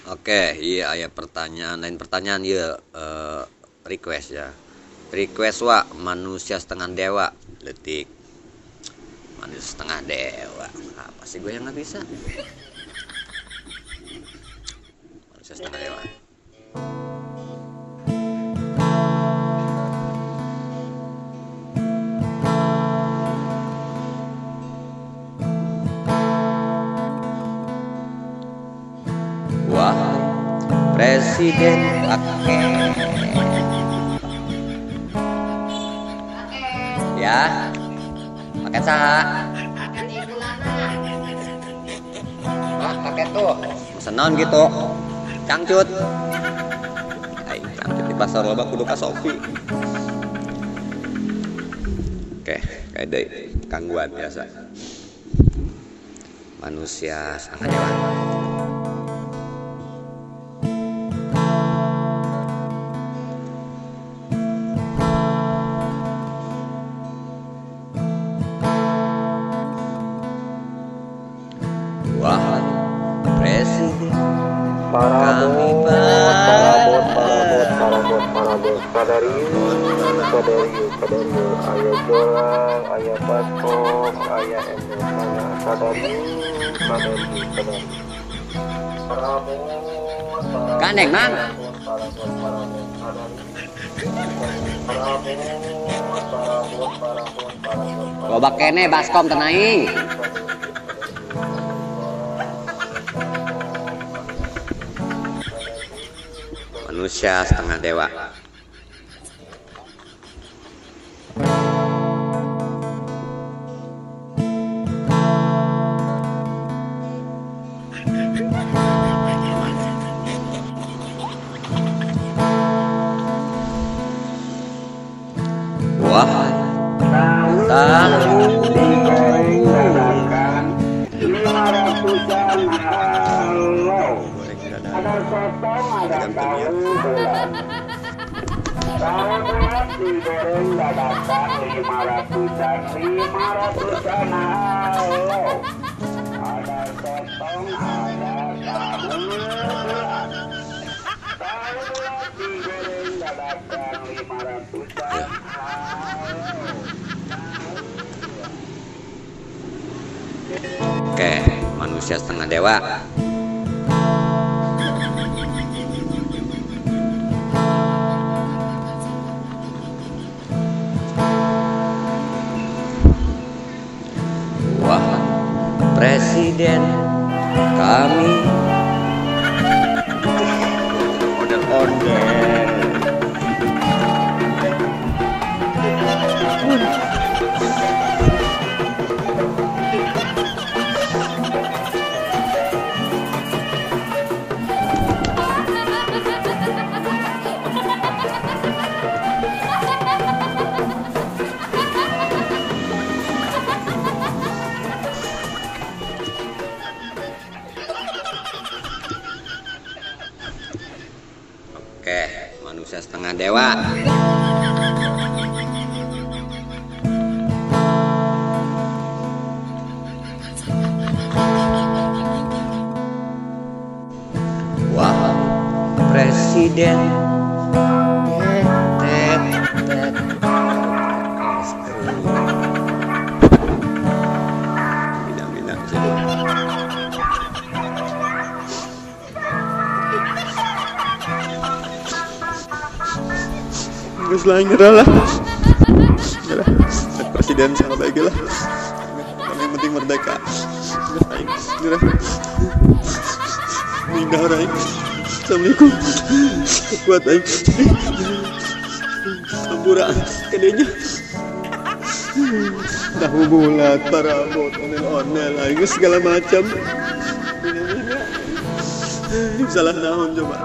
Oke, iya aya pertanyaan, lain pertanyaan ieu request ya. Request wa manusia setengah dewa letik. Manusia setengah dewa. Apa sih gue yang nggak bisa? Manusia setengah dewa. Wahai presiden, oke. Ya, paket saha? Ah, paket tuh. Mesen naon gitu? Cangcut. Aing cangcut di pasar loba kudu ka Sofi. Oke, kayak deui gangguan biasa. Manusia setengah dewa. Wahai presiden, kami Parabot, parabot, parabot, parabot, kadariu, kadariu, kadariu, ayah jolang, ayah baskom, ayah endel, kadariu, kadariu, kadariu. Parabot, parabot, Gandeng, Mang. parabot, parabot, kadariu, parabot, parabot, parabot, parabot, Loba kene baskom tenaing. Manusia setengah dewa. Wahai tahu digoreng dadakan 500-an halo. Ada sotong, ada tahu bulat. Tahu bulat digoreng dadakan 500-an, 500-an halo. Ada sotong, ada tahu bulat. Tahu bulat digoreng dadakan 500-an halo. Oke, manusia setengah dewa. Wahai presiden, kami ondel-ondel. Oke, manusia setengah dewa. Wahai presiden, tet tet es krim. Mina-mina sih. Geus lah nyerah lah. Nyerah. Presiden sama baik lah. Yang penting merdeka. Aing nyerah. Mindah aing. Assalamualaikum. Kuat aing. Hampura kedenya. Tahu bulat, parabot, onel-onel, aing segala macam. Salah naon coba.